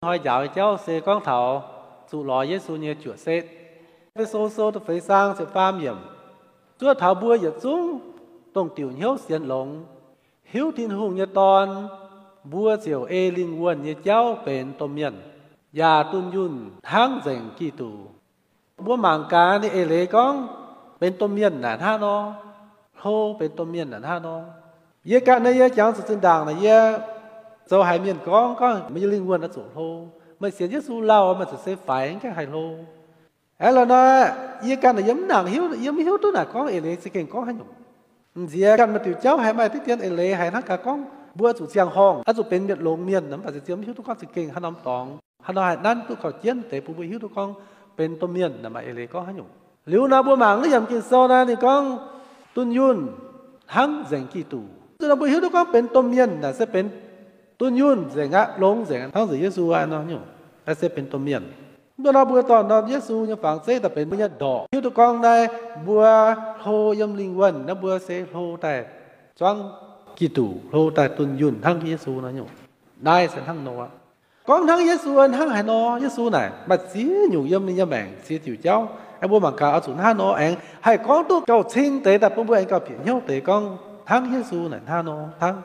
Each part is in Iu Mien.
Ih hnoi njaaux nyei jauv se gorngv taux zuqc lorz Yesu nyei juoqc setv. E^fe^so Sou da'feix zaang ziepc faam yiemc, zuov taux mbuo yietc zungv dongh diuc hnyouv sienx longx, hiuv Tin-Hungh nyei Dorn, mbuo ziouc ei lingh wuonh nyei jauv benx domh mienh, yaac dunh yunh hnangv nzengc Giduc. Mbuo mangc gaax ninh eix leiz gorngv benx domh mienh naaic hnangv nor, hlo benx domh mienh naaic hnangv nor. Yie ganh naaiv, yie jangx zuqc zinh ndaangc naaic yie zoux haiz mienh gorngv, gorngv meih nyei lingh wuonh oix zuqc hlo. Meih sienx Yesu lauh, meih zuqc se faix, mv gaengh haih hlo. Aav, loz nor, yie ganh naaic yie mv nangc hiuv, yie mv hiuv duqv naaic gorngv eix leiz za'gengh gorngv haaix nyungc. M'nziex ganh maaih diuc jauv haiz maaih diqv dien eix leiz haiz hnangv gaax gorngv mbuo zuqc ziangh horngh, oix zuqc benx mietc longx mienh, mv baac ziouc mv hiuv duqv gorngv za'gengh haaix norm dorngx, haaix nor haih nanv duqv gauh jienv deix bun mbuo hiuv duqv gorngv benx domh mienh naaic maaih eix leiz gorngv haaix nyungc. Liuz nor mbuo mangc naaiv yiemc Ging-Sou naaiv ninh gorngv dunh yunh hnangv nzengc Giduc. Zuqc nor mbuo hiuv duqv gorngv benx domh mienh naaic se benx dunh yunh nzengc aqv, longx nzengc aqv, hnangv nzengc Yesu aqv nor nyungc, naaiv se benx domh mienh. Mv baac nor mbuo dorh norm Yesu nyei fangx zeiv daaih benx mbuo nyei ndorqc, hiuv duqv gorngv naaiv mbuo hlo yiem lingh wuonh naaiv mbuo se hlo daaih zuangv Giduc, hlo daaih dunh yunh hnangv Yesu nor nyungc. Naaiv se hnangv nor aqv. Gorngv hnangv Yesu hnangv haaix nor, Yesu naaic maaih ziex nyungc yiem ninh nyei maengc ziex diuc jauv. Aeqv, mbuo mangc gaax oix zuqc hnangv nor aengx haih gorngv duqv gauh cing deix daaih bun mbuo aengx gauh bieqc hnyouv deix gorngv hnangv Yesu naaic hnangv nor hnangv.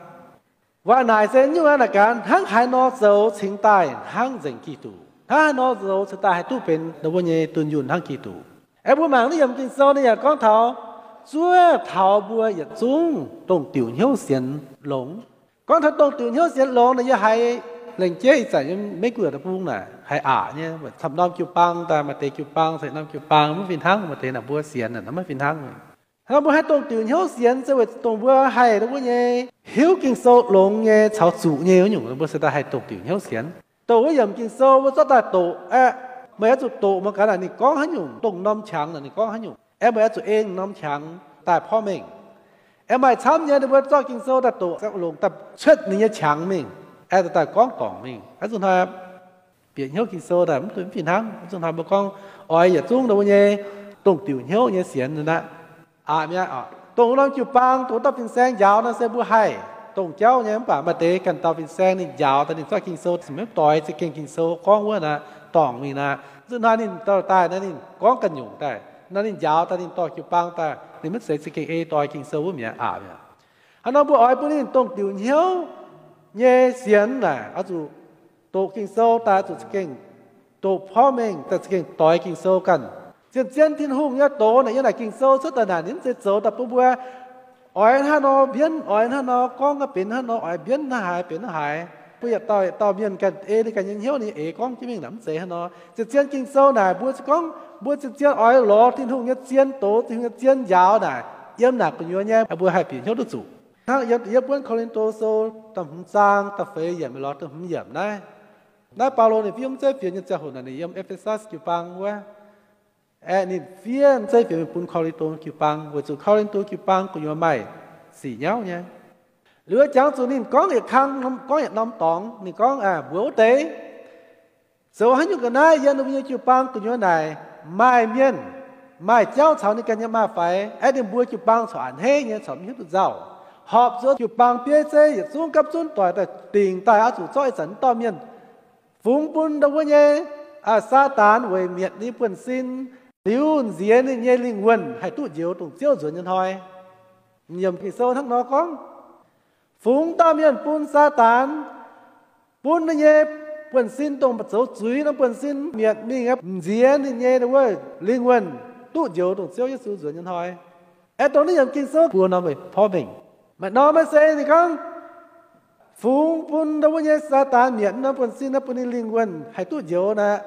Waac naaic se nyungc aqv naaic gaax hnangv haaix nor zoux cingx daaih hnangv nzengc Giduc, hnangv haaix nor zoux cingx daaih haih duqv benx ninh mbuo nyei dunh yunh hnangv Giduc. Aeqv, mbuo mangc naaiv yiemc Ging-Sou ninh yaac gorngv taux zuov taux mbuo yietc zungv dongh diuc hnyouv sienx longx. Gorngv taux dongh diuc hnyouv sienx longx naaic yie haiz lengc jeiv ih zanc yiem Meiv Guoqv deic-bung naaic haiz aqc nyei, camv norm jiu-baang daaih maaih deix jiu-baang, camv norm jiu-baang mv fih hnangv, maaih deix naaic mbuo sienx naaic maiv fih hnangv. Hnangv mbuo haih dongh diuc hnyouv sienx se weic dongh mbuo haih ninh mbuo nyei hiuv Ging-Sou longx nyei caux zuqc nyei wuov nyungc, mbuo se daaih haih dongh diuc hnyouv sienx. Dongh wuov yiemc Ging-Sou mbuo zorqv daaih doqc aeqv, meih oix zuqc doqc mangc gaax naaic ninh gorngv haaix nyungc, dongh norm qangx naaic ninh gorngv haaix nyungc. Aeqv, meih oix zuqc ei norm qangx daaih porv mengh. Aeqv, maaih camv nyei ninh mbuo zorqv Ging-Sou daaih doqc longc daaih cuotv ninh nyei qangx mingh, aeqv, daaih gorngv dorngc mingh. Hnangv zuqc hnoi bieqc hnyouv Ging-Sou daaih mv duqv mv fih hnangv. Hnangv zuqc hnoi mbuo gorngv oix yietc zungv ninh mbuo nyei dongh diuc hnyouv nyei sienx aqv. Aqc mi'aqv. Dongh wuov norm jiu-baang, dongh wuov dauh fin-saeng njaaux nor se mbuo haih dongh jauv nyei, mv baac maaih deix ganh dauh fin-saeng ninh njaaux daaih ninh zorqv Ging-Sou maiv doix za'gengh Ging-Sou gorngv wuov naaic dorngc mingh naaic. Zuqc hnoi ninh dorh daaih naaic ninh gorngv ganh nyungc daaih. Naaiv ninh njaaux daaih ninh dorh jiu-baang daaih ninh maiv zeiz za'gengh ei doix Ging-Sou wuov mi'aqv. Aqc mi'aqv. Hnangv nor mbuo oix bun ninh dongh diuc hnyouv nyei sienx naaic oix zuqc doqc Ging-Sou daaih zuqc za'gengh doqc porv mengh daaih za'gengh doix Ging-Sou ganh. Zien-zien Tin-Hungh nyei doz naaic yiem naaic Ging-Sou cuotv daaih naaic ninh mv zeiz zoux daaih bun mbuo oix hnangv nor mbienv, oix hnangv nor gorngv, benx hnangv nor oix, mbienv hnangv haaix benx hnangv haaix. Mbuo yietc dauh yietc dauh mienh ganh ei ninh ganh nyei hnyouv ninh eix gorngv jienv mingh naaic mv zeiz hnangv nor. Zien-zien Ging-Sou naaic mbuo se gorngv mbuo zien-zien oix lorz Tin-Hungh nyei zien doz, Tin-Hungh nyei zien njaaux naaic yiem naaic gu'nyuoz nyei mbuo haih bieqc hnyouv duqv zuqc. Hnangv yiem, yiem buonv Ko^lin^to Sou da'hmz zaang da'feix yiemc lorz da'hmz yiemc naaiv. Naaiv Baulo ninh fiev mv zeiv fienx nyei ziangh hoc naaic ninh yiem E^fe^so jiu-baang wuov. Aeqv, ninh fiev mv zeiv fienx mingh bun Ko^lin^to jiu-baang weic zuqc Ko^lin^to jiu-baang gu'nyuoz maaih sic nyauv nyei. Liuz jangx zuqc ninh gorngv yietc kang, gorngv yietc norm dorngx. Ninh gorngv, mbuox wuov deix, zoux haaix nyungc ga'naaiv yiem ninh mbuo nyei jiu-baang gu'nyuoz naaic maaih mienh, maaih jauv caux ninh ganh nyei maah faix, aeqv, ninh mbuo jiu-baang corc a'hneiv nyei, corc mv hiuv duqv nzauh. Horpc zuqc jiu-baang bieiv zeiv yietc zungv gapv zunv doic daaih dingc daaih oix zuqc zorqv ih zanc mv dauh mienh fungx bun ndau wuov nyei Saadaan weic mietc ninh buonv-sin, liuz nziex ninh nyei lingh wuonh haih duqv njoux dongh Ziouv nzuonx nyei hnoi. Yiemc Ging-Sou hnangv nor gorngv, fungx dauh mienh bun Saadaan, bun ninh nyei buonv-sin, dongh zoux zuiz norm buonv-sin mietc mingh aqv, nziex ninh nyei wuov lingh wuonh duqv njoux dongh Ziouv Yesu nzuonx nyei hnoi. Aeqv, dongh naaiv yiemc Ging-Sou mbuox norm meih porv mengh. Maaih norm maiv se ninh gorngv, fungx bun ndau wuov nyei Saadaan mietc norm buonv-sin naaiv bun ninh lingh wuonh haih duqv njoux naaic.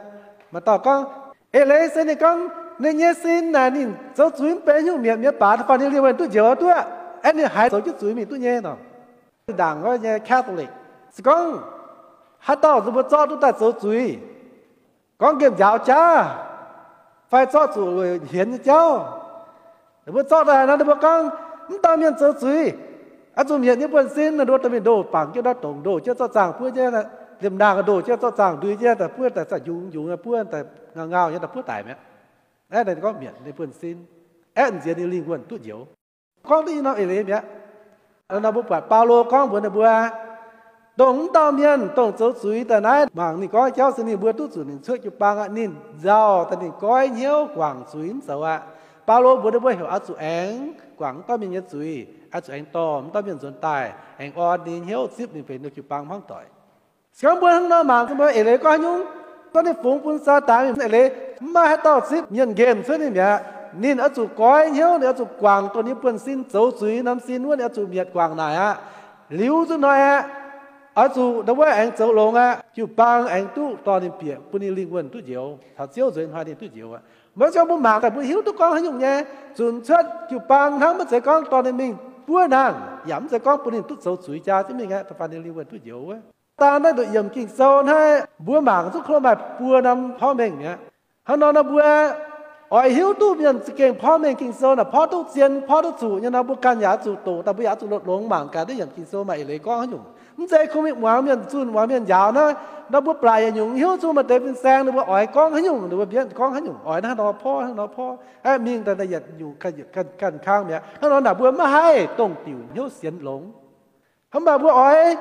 Maaih dauh gorngv, eix leiz se ninh gorngv ninh nyei sin naaic ninh zoux zuiz mv benx nyungc mietc mi'aqv, baac da'faanh ninh lingh wuonh duqv njoux duqv, aeqv, ninh haiz zoux jienv zuiz mingh duqv nyei nor. Ndaangc nyei Catholic se gorngv, haaix dauh nzunc mbuo zorqv duqv daaih zoux zuiz, gorngv nqemh njaaux jaav, fai zorqv zuqc hienx nyei jauv, mbuo zorqv daaih nor, ninh mbuo gorngv, mv dauh mienh zoux zuiz, oix zuqc mietc ninh buonv-sin, ninh mbuo dorh mingh ndoh bangc jienv ndortv dongc, ndoh jienv zorqv zaangh buov jienv, liemh naang ndoh jienv zorqv zaangh ndui jienv, daaih buov daaih zaangh njungx njungx buov daaih ngau-ngau nyei, daaih buov daic mi'aqv. Naaiv ninh gorngv mietc ninh buonv-sin, aeqv, nziex ninh lingh wuonh duqv njoux. Gorngv duqv i norm eix leiz mi'aqv. Nor mbuo buatc Baulo gorngv mbuox ninh mbuo, Dongh mv dauh mienh, dongh zoux zuiz daaih naaiv, mangc ninh gorngv jauv se ninh mbuo duqv zuqc ninh cuotv jiu-baang aqv. Ninh nzauh daaih ninh goiv hnyouv guangc zuiz mv zoux aqv. Baulo mbuox ninh mbuo heuc oix zuqc aengx guangc mv dauh mienh nyei zuiz, oix zuqc aengx dorh mv dauh mienh nzuonx daaih, aengx orn ninh hnyouv, zipv ninh benx jiu-baang hmuangv doic. Se gorngv mbuo hnangv nor mangc, mbuo eix leiz gorngv haaix nyungc? Gorngv ninh fungx bun Saadaan mingh eix leiz, mv maaih haaix dauh zipv mienh nqemh cuotv ninh mi'aqv. Ninh oix zuqc goiv hnyouv, ninh oix zuqc guangc dongh ninh buonv-sin zoux zuiz norm sin wuov, ninh oix zuqc mietc guangc naaic aqv. Liuz nzunc hnoi aeqv, oix zuqc ndau wuov aengx zoux longx aqv, jiu-baang aengx duqv dorh ninh bieqc bun ninh lingh wuonh duqv njoux, taux Ziouv nzuonx hnoi ninh duqv njoux aqv. Mv baac se gorngv mbuo mangc daaih mbuo hiuv duqv gorngv haaix nyungc nyei, zunc cuotv jiu-baang hnangv, maiv zeiz gorngv dorh ninh mingh buov nangh, yaac mv zeiz gorngv bun ninh duqv zoux zuiz jaa jienv mingh aqv, da'faanh ninh lingh wuonh duqv njoux wuov. Daaih naaiv nduqc yiemc Ging-Sou naaiv mbuo mangc zungv klo maaih buo norm porv mengh mi'aqv. Hnangv nor nor mbuo oix hiuv duqv mienh za'gengh porv mengh Ging-Sou naaic porv duqv zien, porv duqv zuqc nyei nor, mbuo ganh yaac oix zuqc doqc daaih, mbuo yaac oix zuqc longx mangc gaax naaiv yiemc Ging-Sou maaih eix leiz gorngv haaix nyungc. Mv zeiz kungx mingh muangx mienh zunh, muangx mienh njaaux naaiv nor, mbuo blatc yietc nyungc hiuv zungv maaih deix fin-saeng ninh mbuo oix gorngv haaix nyungc, ninh mbuo mbienv gorngv haaix nyungc, oix hnangv nor porv, hnangv nor porv, aeqv, mingh daaih yietc nyungc ganh, ganh, ganh kang mi'aqv. Hnangv nor naaic mbuo maiv haih dongh diuc hnyouv sienx longx. Mv baac mbuo oix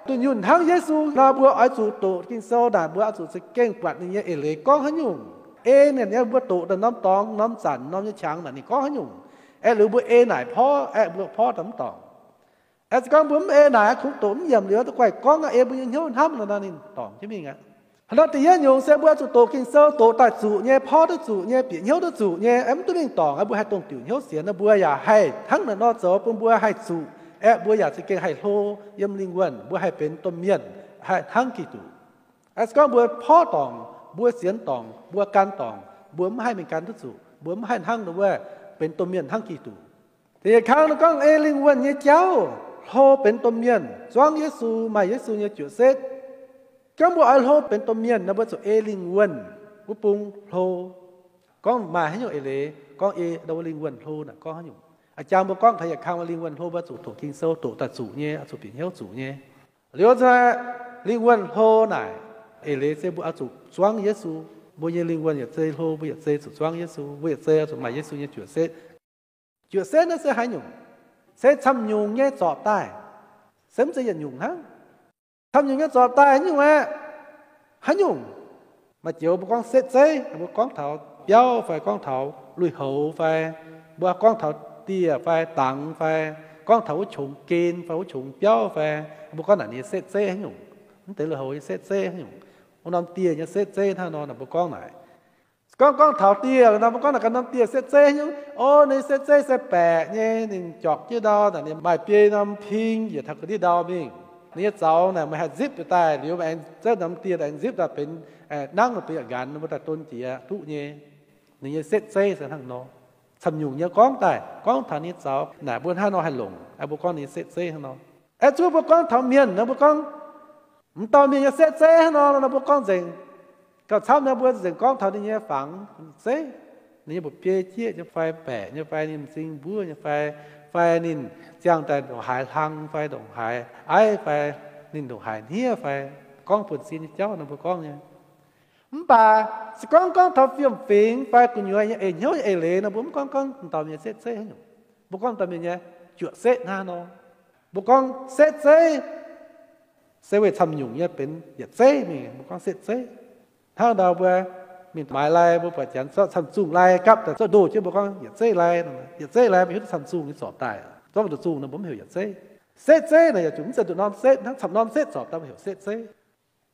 dunh yunh hnangv Yesu nor, mbuo oix zuqc doqc Ging-Sou naaic, mbuo oix zuqc za'gengh buatc ninh nyei eix leiz gorngv haaix nyungc. Ei naaic nyei mbuo doqc daaih norm dorngx, norm zanc, norm nyei qangx naaic ninh gorngv haaix nyungc. Aeqv, liuz mbuo ei naaic porv, aeqv, mbuo porv daaih mv dorngc. Aeqv, se gorngv mbuo mv ei naaic, kungx doqc mv yiemc liuz, da'guaih gorngv aqv, ei mbuo nyei hnyouv hnamv nor, ninh dorngc jienv mingh aqv. Hnangv nor da'yietv nyungc se mbuo oix zuqc doqc Ging-Sou, doqc daaih zuqc nyei, porv duqv zuqc nyei, bieqc hnyouv duqv zuqc nyei, aeqv, mv duqv mingh dorngc, aeqv, mbuo haih dongh diuc hnyouv sienx nor, mbuo yaac haih hnangv naaic nor zoux bun mbuo haih zuqc, aeqv, mbuo yaac za'gengh haih hlo yiem lingh wuonh, mbuo haih benx domh mienh, haih hnangv Giduc. Aeqv, se gorngv mbuo porv dorngc, mbuo sienx dorngc, mbuo gan dorngc, mbuo mv haih mingh gan duqv zuqc, mbuo mv haih hnangv nor wuov benx domh mienh hnangv Giduc. Da'yietv kang nor gorngv ei lingh wuonh nyei jauv hlo benx domh mienh, zuangv Yesu, maaih Yesu nyei juoqc setv. Gorngv mbuo oix hlo benx domh mienh nor, mbuo zuqc ei lingh wuonh wuov bung hlo. Gorngv maaih haaix nyungc eix leiz gorngv ei ndau wuov lingh wuonh hlo naaic gorngv haaix nyungc? A'jang mbuo gorngv taux yietc kang lingh wuonh hlo, mbuo zuqc doqc Ging-Sou, doqc daaih zuqc nyei, oix zuqc bieqc hnyouv zuqc nyei. Liuz nzunc lingh wuonh hlo naaic eix leiz se mbuo oix zuqc zuangv Yesu. Mbuo nyei lingh wuonh yietc zei hlo, mbuo yietc zei zuqc zuangv Yesu, mbuo yietc zei oix zuqc maaih Yesu nyei juoqc setv. Juoqc setv naaiv se haaix nyungc? Se camv-nyungc nyei zorpc daaih. Se mv zeiz yietc nyungc hnangv. Camv-nyungc nyei zorpc daaih haaix nyungc aeqv? Haaix nyungc? Maaih joux mbuo gorngv setv zeiv, mbuo gorngv taux biauv fai gorngv taux lui-houx fai mbuo gorngv taux dieh fai dangx fai gorngv taux wuov qongx gen fai wuov qongx biauv fai mbuo gorngv naaic ninh nyei setv zeiv haaix nyungc. Mv deix lui-houx nyei setv zeiv haaix nyungc, wuov norm dieh nyei setv zeiv hnangv nor, mbuo gorngv naaic. Gorngv, gorngv taux dieh nor, mbuo gorngv naaic ganh norm dieh setv zeiv haaix nyungc. O, ninh nyei setv zeiv se baeqc nyei, ninh jorqc jienv ndau naaic, ninh maaih biei norm ping yietc taux ga'ndiev ndau mingh. Ninh nyei zaux naaic meih haih nzipv daaih, liuz meih aengx zouv norm dieh aengx nzipv daaih benx nangv, benx yietc nqanx, mbuo daaih don jiex duqv nyei. Ninh nyei setv zeiv se hnangv nor. Camv-nyungc nyei gorngv daaih, gorngv taux ninh nyei zaux naaic mbuo hnangv nor haih longc, mbuo gorngv ninh nyei setv zeiv hnangv nor. Aeqv, zuov mbuo gorngv taux mienh nor, mbuo gorngv m'dauh mienh nyei setv zeiv hnangv nor, nor mbuo gorngv nzengc. Gauh camv nor mbuo nzengc gorngv taux ninh nyei fangx zeiv, ninh nyei mba'biei jieqv nyei fai, baeqc nyei fai, ninh m'zing mbuov nyei fai, fai ninh ziangh daaih ndongc haaix hlang fai ndongc haaix aiv fai ninh ndongc haaix hniev fai, gorngv buonv-sin nyei jauv nor mbuo gorngv nyei. Mv baac se gorngv gorngv taux fiem-fingx fai gu'nyuoz nyei eix hnyouv nyei eix leiz nor, mbuo mv gorngv gorngv m'dauh mienh nyei setv zeiv haaix nyungc. Mbuo gorngv m'dauh mienh nyei juoqc setv hnangv nor. Mbuo gorngv setv zeiv se weic camv-nyungc nyei benx yietc zeiv mingh, mbuo gorngv setv zeiv. Hnangv ndau mbuo mingh maaiz lai, mbuo buatc janx zorqv camv-zungh lai gapv daaih zorqv ndoh jienv, mbuo gorngv yietc zeiv lai. Yietc zeiv lai mbuo hiuv duqv camv-zungh nyei zorpc daaih. Zorqv mbuo nduqc zungh nor mbuo mv heuc yietc zeiv. Setv zeiv naaic yaac zuqc mv zeiz nduqc norm setv hnangv, camv norm setv zorpc daaih mbuo heuc setv zeiv.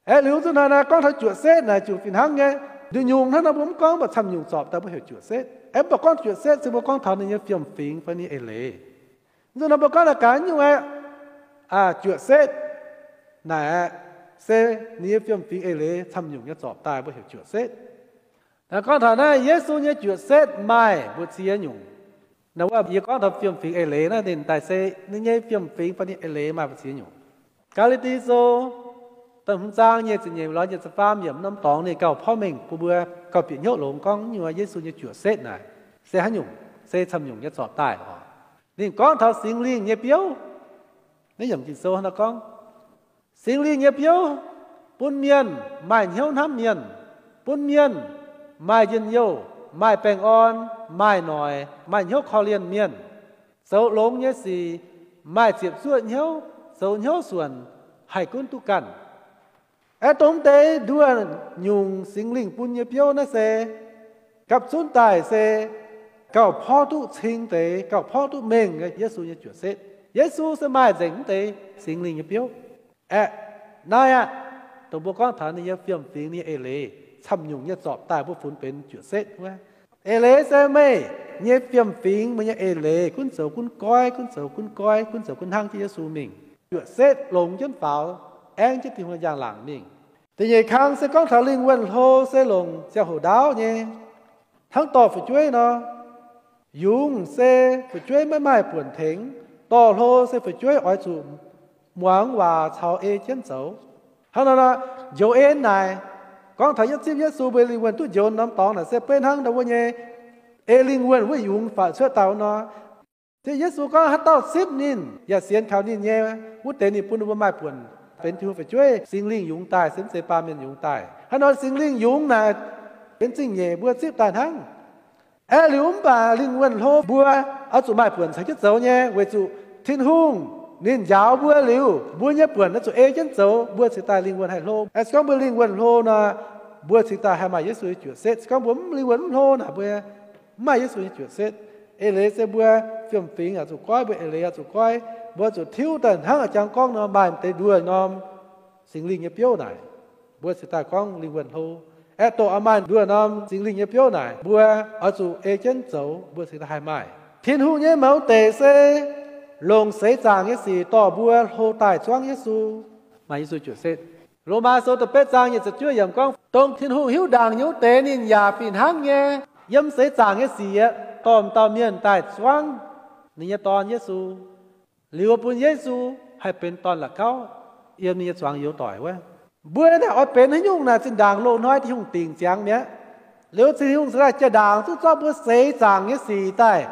Aeqv, liuz zuqc naaic naaic gorngv taux juoqc setv naaic ziouc fih hnangv nyei. Nduqc nyungc hnangv nor mbuo mv gorngv mbuox camv-nyungc zorpc daaih mbuo heuc juoqc setv. Aeqv, mv baac gorngv juoqc setv se mbuo gorngv taux ninh nyei fiem-fingx fai ninh eix leiz. Zuqc naaic mbuo gorngv naaic gaax nyungc aeqv, juoqc setv naaic se ninh nyei fiem-fingx eix leiz camv-nyungc nyei zorpc daaih mbuo heuc juoqc setv. Naaic gorngv taux naaiv Yesu nyei juoqc setv maaih mbu'ziex nyungc. Naaic wuov yie gorngv taux fiem-fingx eix leiz naaiv ninh daaih se ninh nyei fiem-fingx fai ninh eix leiz maaih mbu'ziex nyungc. Gaa^li^ti Sou da'hmz zaang nyic ziepc nyeic lorz nyic ziepc faam yiemc norm dorngx ninh gauh porv mengh bun mbuo gauh bieqc hnyouv longx gorngv nyungc Yesu nyei juoqc setv naaic se haaix nyungc, se camv-nyungc nyei zorpc daaih oc. Ninh gorngv taux Singx Lingh nyei biouv. Naaiv yiemc Ging-Sou nor gorngv, Singx Lingh nyei biouv bun mienh maaih hnyouv hnamv mienh, bun mienh maaih njien-youh, maaih baengh orn, maaih noic, maaih hnyouv korv-lienh mienh, zoux longx nyei sic, maaih ziepc zuoqv hnyouv, zoux hnyouv suonc, haih gunv duqv ganh. Aeqv, dongh mv deix nduoh nyungc Singx Lingh bun nyei biouv naaiv se gapv zunv daaih se gauh porv duqv cing deix, gauh porv duqv mengh Yesu nyei juoqc setv. Yesu se maaih nzengc mv deix Singx Lingh nyei biouv. Aeqv, naaiv aqv, dongh mbuo gorngv taux ninh nyei fiem-fingx, ninh nyei eix leiz, camv nyungc nyei zorpc daaih mbuo funx benx juoqc setv wuov. Eix leiz se meih nyei fiem-fingx, meih nyei eix leiz gunv zoux gunv goiv, gunv zoux gunv goiv, gunv zoux gunv hnangv jienv Yesu mingh. Juoqc setv longx jienv faaux, aengv jienv Tin-Hungh njang-laangc mingh. Da'nyeic kang se gorngv taux lingh wuonh hlo se longc ziangh hoc ndaauv nyei, hnangv dorh fu'jueiv nor. Yungz se fu'jueiv maiv maaih buonc tengx, dorh hlo se fu'jueiv oix zuqc muangx waac caux ei jienv zoux. Hnangv nor, njoux en naaic, gorngv taux yietv zipv Yesu mbuo lingh wuonh duqv njoux norm dorngx naaic se beiv hnangv ndau wuov nyei ei lingh wuonh wuov yungz faaux cuotv daaih wuov nor. Se Yesu gorngv haaix dauh zipv ninh yaac sienx kaux ninh nyei, wuov deix ninh bun ninh mbuo maaih buonc benx Tin-Hungh fu'jueiv, Singx Lingh yungz daaih, se mv zeiz baamh mienh yungz daaih. Hnangv nor Singx Lingh yungz naaic benx zingh nyeic mbuo zipv daaih hnangv. Aeqv, liuz mv baac lingh wuonh hlo mbuo oix zuqc maaih buonc caux jienv zoux nyei, weic zuqc Tin-Hungh ninh njaaux mbuo liuz, mbuo nyei buonc oix zuqc ei jienv zoux, mbuo cingx daaih lingh wuonh haih hlo. Aeqv, se gorngv mbuo lingh wuonh hlo nor, mbuo cingx daaih haih maaih Yesu nyei juoqc setv. Se gorngv mbuo mv lingh wuonh mv hlo naaic, mbuo mv maaih Yesu nyei juoqc setv. Eix leiz se mbuo fiem-fingx oix zuqc goiv, mbuo eix leiz oix zuqc goiv, mbuo zuqc tiuv daaih hnangv a'jangx gorngv nor, maaih deix nduoh norm Singx Lingh nyei biouv naaic, mbuo cingx daaih gorngv lingh wuonh hlo. Aeqv, dongh oix maaih nduoh norm Singx Lingh nyei biouv naaic, mbuo oix zuqc ei jienv zoux, mbuo cingx daaih haih maaih. Tin-Hungh nyei mouz deic se longc seix zaangc nyei sic dorh mbuo hlo daaih zuangv Yesu, maaih Yesu juoqc setv. Lomaa Sou da'betv zaang nyic ziepc juov yiemc gorngv, dongh Tin-Hungh hiuv ndaangc nyei wuov deix ninh yaac fih hnangv nyei yiem seix zaangc nyei sic dorh dauh mienh daaih zuangv ninh nyei Dorn, Yesu. Liuz bun Yesu haih benx dorn la'gauv yiem ninh nyei zuangx youz doic wuov. Mbuo naaic oix benx haaix nyungc naaic, zinh ndaangc loz-hnoi Tin-Hungh dingc ziangx mi'aqv. Liuz Tin-Hungh cingx daaih jaa-ndaangc zungv zorqv mbuo seix zaangc nyei sic daaih,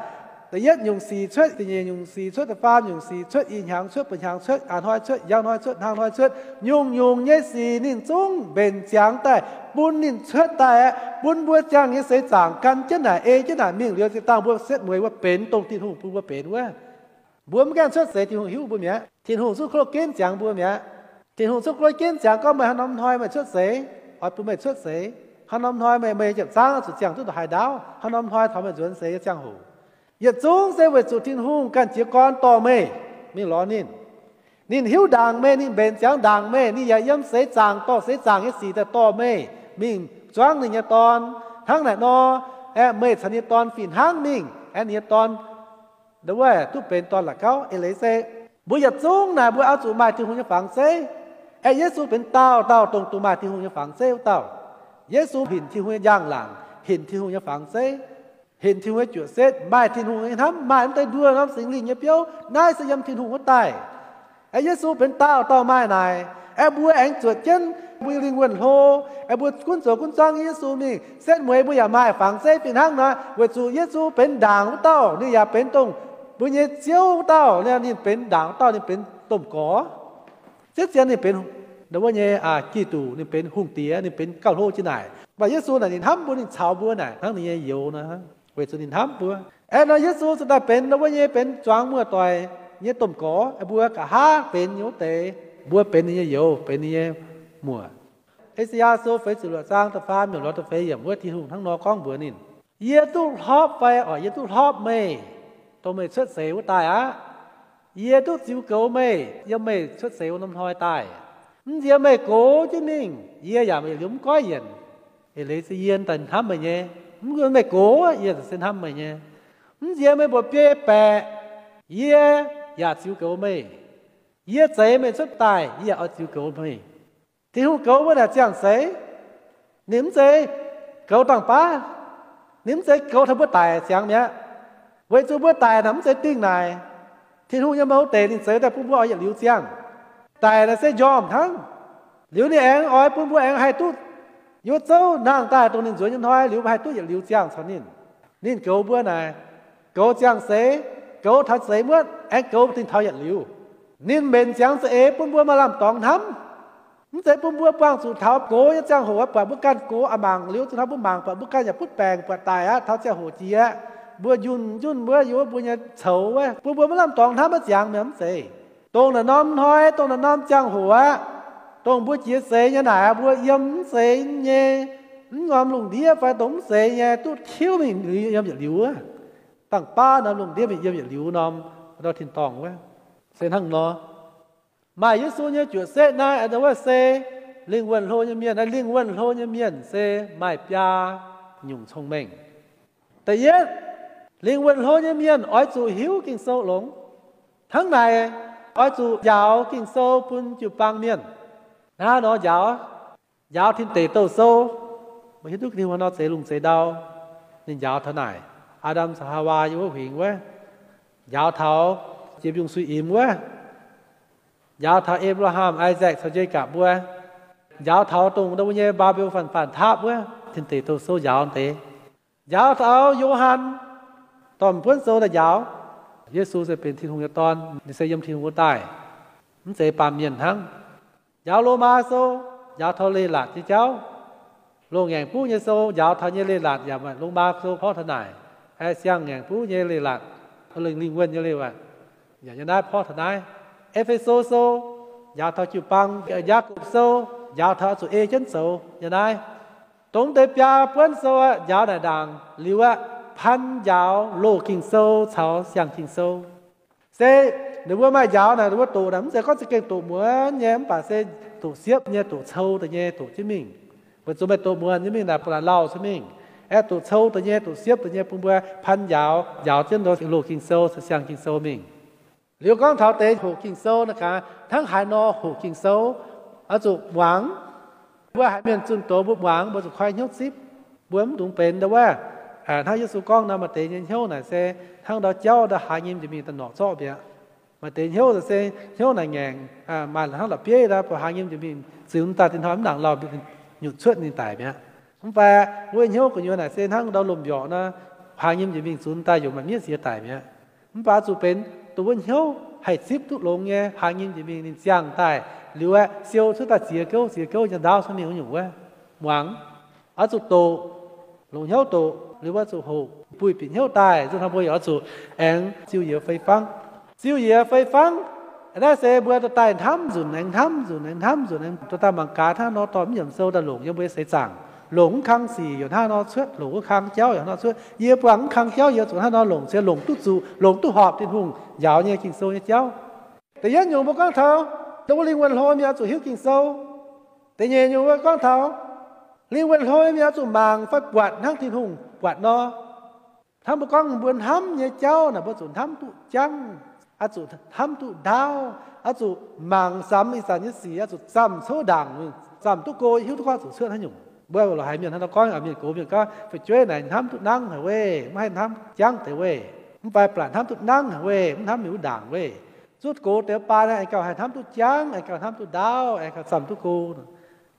da'yietv nyungc sic cuotv, da'nyeic nyungc sic cuotv, da'faam nyungc sic cuotv, ih hnyangx cuotv, buo hnyangx cuotv, a'hnoi cuotv, njang hnoi cuotv, hnangv hnoi cuotv, nyungc-nyungc nyei sic ninh zungv mbenc ziangx daaih bun ninh cuotv daaih aeqv, bun mbuo ziangh nyei seix zaangc gan jienv naaic, ei jienv naaic mingh liuz, zinh dangh mbuo setv mueiz wuov benx dongh Tin-Hungh bun mbuo benx wuov. Mbuo mv gaengh cuotv seix, Tin-Hungh hiuv mbuo mi'aqv. Tin-Hungh zungv klo ginv ziangx mbuo mi'aqv. Tin-Hungh zungv klo ginv ziangx gorngv, meih haaix norm hnoi meih cuotv seix, oix bun meih cuotv seix. Haaix norm hnoi meih, meih yietc zangv oix zuqc ziangh duqv ndongc haaix ndaauv. Haaix norm hnoi taux meih nzuonx seix nyei ziangh hoc. Yietc zungv se weic zuqc Tin-Hungh ganh jiez gorn dorh meih mingh lorz ninh. Ninh hiuv ndaangc meih, ninh mbenc ziangx ndaangc meih, ninh yaac yiem seix zaangc dorh seix zaangc nyei sic daaih dorh meih mingh zuangv ninh nyei Dorn. Hnangv naaic nor, aeqv, meih caux ninh nyei Dorn fih hnangv mingh, aeqv, ninh nyei Dorn wuov duqv benx dorn la'gauv. Eix leiz se mbuo yietc zungv naaic mbuo oix zuqc maaih Tin-Hungh nyei fangx zeiv. Aeqv, Yesu benx dauh dauh dongh duqv maaih Tin-Hungh nyei fangx zeiv wuov dauh. Yesu hinc Tin-Hungh nyei njang-laangc, hinc Tin-Hungh nyei fangx zeiv, hinc Tin-Hungh nyei juoqc setv, maaih Tin-Hungh nyei hnamv, maaih mv deix nduoh norm Singx Lingh nyei biouv. Naaiv se yiem Tin-Hungh wuov daaih. Aeqv, Yesu benx dauh dauh maaih naaic. Aeqv, mbuo aengx zuotc jienv mbuo nyei lingh wuonh hlo. Aeqv, mbuo gunv zoux gunv zuangv Yesu mingh setv mueiz, mbuo yaac maaih fangx zeiv fih hnangv nor, weic zuqc Yesu benx ndaangc wuov dauh, ninh yaac benx dongh mbuo nyei Ziouv wuov dauh. Ninh benx ndaangc wuov dauh, ninh benx domh gorx. Ziouv zien ninh benx wuov nyei Giduc, ninh benx hungh diex, ninh benx gauh hlo jiex naaic. Mv baac Yesu naaic ninh hnamv mbuo, ninh caux mbuo naaic hnangv ninh nyei youz nor, weic zuqc ninh hnamv mbuo. Aeqv, nor Yesu cingx daaih benx wuov nyei, benx zuangx muoz-doic nyei domh gorx. Aeqv, mbuo nqa'haav benx nyei wuov deix, mbuo benx ninh nyei youz, benx ninh nyei muoc. E^se^yaa Sou feix ziepc luoqc zaang da'faam yiemc lorz da'feix yiemc wuov, Tin-Hungh hnangv nor gorngv mbuox ninh, Yie duqv hlorpv fai? Oix yie duqv hlorpv meih, dongh meih cuotv seix wuov daaih aqv. Yie duqv ziux goux meih yiem meih cuotv seix wuov norm hnoi daaih. Mv nziex meih gox jienv mingh, yie yaac yietc liuz mv goiv yienc. Eix leiz se yie daaih hnamv meih nyei. Mv nziex meih gox, yie se hnamv meih nyei. Mv nziex meih mba'biei baeqc, yie yaac ziux goux meih. Yie zeix meih cuotv daaih, yie yaac oix ziux goux meih. Tin-Hungh goux mbuo naaic ziangh seix. Ninh mv zeiz goux dangh baav. Ninh mv zeiz goux taux mbuo daic ziangx mi'aqv. Weic zuqc mbuo daic naaic mv zeiz dingh naaic. Tin-Hungh nyei mouz deic ninh zeix daaih bun mbuo oix yietc liuz ziangh. Daic naaic se njormh hnangv. Liuz ninh aengx oix bun mbuo aengx haih duqv yiem zouv nangh daaih dongh ninh nzuonx nyei hnoi, liuz mbuo haih duqv yietc liuz ziangh caux ninh. Ninh goux mbuo naaic, goux ziangh seix, goux taux seix muotv, aengx goux dingh taux yietc liuz. Ninh mbenc ziangx za'eix bun mbuo maaih lamh dorngx hnamv. Mv zeiz bun mbuo buangh zuqc taux gox nyei ziangh hoc buatc mbuo ganh gox a'mangc liuz, zuqc hnangv mbuo mangc buatc mbuo ganh yaac butv baengc buatc daic aqv, taux ziangh hoc jiex aqv, mbuo njunh njunh wuov, yiem wuov mbuo nyei coux wuov, bun mbuo maiv lamh dorngx hnamv maiv ziangx mi'aqv, mv zeiz. Dongh naaiv norm hnoi, dongh naaiv norm ziangh hoc aqv, dongh mbuo jiex seix nyei naaic, mbuo yiem mv seix nyei, mv norm lungh ndiev fai dongh mv seix nyei duqv tiuv mingh yiem yietc liuz wuov. Dangh baav norm lungh ndiev mingh yiem yietc liuz norm, ndau tin-dorngh wuov. Se hnangv nor, maaih Yesu nyei juoqc setv naaiv, wuov se lingh wuonh hlo nyei mienh. Naaiv lingh wuonh hlo nyei mienh se maaih biaa nyungc cong-mengh. Da'yietv, lingh wuonh hlo nyei mienh oix zuqc hiuv Ging-Sou longx. Hnangv naaic, oix zuqc njaaux Ging-Sou bun jiu-baang mienh. Naaiv nor njaaux, njaaux Tin Deic Douh Sou. Mbuo hiuv duqv Tin-Hungh nor zeix lungh zeix ndau, ninh njaaux taux naaic, Aa^ndam caux Haawaa yiem wuov huingx wuov, njaaux taux jiex mbiungc-suiv imx wuov, njaaux taux Apc^laa^ham, Aa^sakc caux Njaekapc mbuo, njaaux taux dongh mbuo nyei Mbaa^mbe^lo^faan faanv taapv wuov, Tin Deic Douh Sou njaaux deix. Njaaux taux Yo^han, dorh buonv sou daaih njaaux. Yesu se benx Tin-Hungh nyei Dorn, ninh se yiem Tin-Hungh wuov daaih, mv zeiz baamh mienh hnangv. Njaaux Lomaa Sou, njaaux taux leiz-latc nyei jauv. Loz-ngaengc buv nyei sou njaaux taux nyei leiz-latc yaac maaih Lomaa Sou porv taux naaic. Aengx siang-ngaengc buv nyei leiz-latc, lingh, lingh wuonh nyei leiz-latc yaac nyei naaiv porv taux naaiv. E^fe^so Sou njaaux taux jiu-baang, Yaagorpc Sou njaaux taux oix zuqc ei jienv zoux nyei naaiv. Dongh deix biaa buonv sou aqv, njaaux naaic ndaangc liuz aqv, pan njaaux loz Ging-Sou caux siang Ging-Sou. Se ninh mbuo maaih njaaux naaic, ninh mbuo doqc naaic mv zeiz gorngv za'gengh doqc muonz nyei, mv baac se doqc siepv nyei, doqc cou deix nyei doqc jienv mingh. Weic zuqc meih doqc muonz nyei mingh naaic, ba'laqc lauh cuotv mingh. Aeqv, doqc cou deix nyei, doqc siepv deix nyei bun mbuo pan njaaux, njaaux jienv loz Ging-Sou, siang Ging-Sou mingh. Liuz gorngv taux deix hoqc Ging-Sou naaic gaax, hnangv haaix nor hoqc Ging-Sou, oix zuqc muangx. Mbuo haiz mienh zunh doz mbuo muangx, mbuo zuqc koi hnyouv zipv. Mbuo mv dungx benx ndau wuov, hnangv Yesu gorngv nor, maaih deix nyei hnyouv naaic se hnangv ndau jauv ndau haaz nyim njiec mingh daaih norqc zorqv mi'aqv. Maaih deix hnyouv se hnyouv naaic ngaengc, maaih hnangv la'bieiv ndau, buatc haaz nyim njiec mingh ziux daaih, dinh hnoi mv nangc lauh, nyutc cuotv ninh daic mi'aqv. Mv baac wuov hnyouv gu'nyuoz naaic se hnangv ndau lomh mbiorqc nor, haaz nyim njiec mingh ziux daaih yaac maaih miev ziex daic mi'aqv. Mv baac zuqc benx dongh wuov hnyouv haih zipv duqv longx nyei, haaz nyim njiec mingh ninh ziangh daaih liuz aeqv, siou cuotv daaih ziex gouv, ziex gouv nyei ndaauv cuotv mingh wuov nyungc wuov. Muangx, oix zuqc doqc, longc hnyouv doqc, liuz oix zuqc hoqc, buih bieqc hnyouv daaih. Zuqc hnangv mbuo yaac oix zuqc aengx ziux yiez fei fangv. Ziux yiez fei fangv, naaiv se mbuo dorh daaih hnamv nzunc aengx hnamv nzunc aengx hnamv nzunc aengx dorh daaih mangc gaax hnangv nor dorh mv nyiemc sou daaih longc yiem mbuo nyei seix zaangc. Longc wuov kang sic yaac hnangv nor cuotv, longc wuov kang jauv yaac hnangv nor cuotv. Yie buangh wuov kang jauv yie zuqc hnangv nor longc, se longc duqv zuqc, longc duqv horpc Tin-Hungh njaaux nyei Ging-Sou nyei jauv. Da'yietv nyungc mbuo gorngv taux dongh wuov lingh wuonh hlo mienh oix zuqc hiuv Ging-Sou. Da'nyeic nyungc mbuo gorngv taux lingh wuonh hlo mienh oix zuqc mangc fai buatc hnangv Tin-Hungh buatc nor. Hnangv mbuo gorngv mbuo hnamv nyei jauv naaic, mbuo zuqc hnamv duqv jangv, oix zuqc hnamv duqv ndaauv, oix zuqc mangc samx ih zanc nyei sic, oix zuqc zamh cou ndaangc, zamh duqv go, hiuv duqv gorngv zuqc cuotv haaix nyungc. Mbuo lorz haiz mienh hnangv nor gorngv, mienh gox mienh gorngv fu'jueiv naaic hnamv duqv nangv haic weic, maiv haih hnamv jangv deix weic, mv fai blatc hnamv duqv nangv haic weic, mv hnamv mingh wuov ndaangc weic. Zuqc gox deix baan aengx gauh haih hnamv duqv jangv, aengx gauh hnamv duqv ndaauv, aengx gauh zamh duqv go.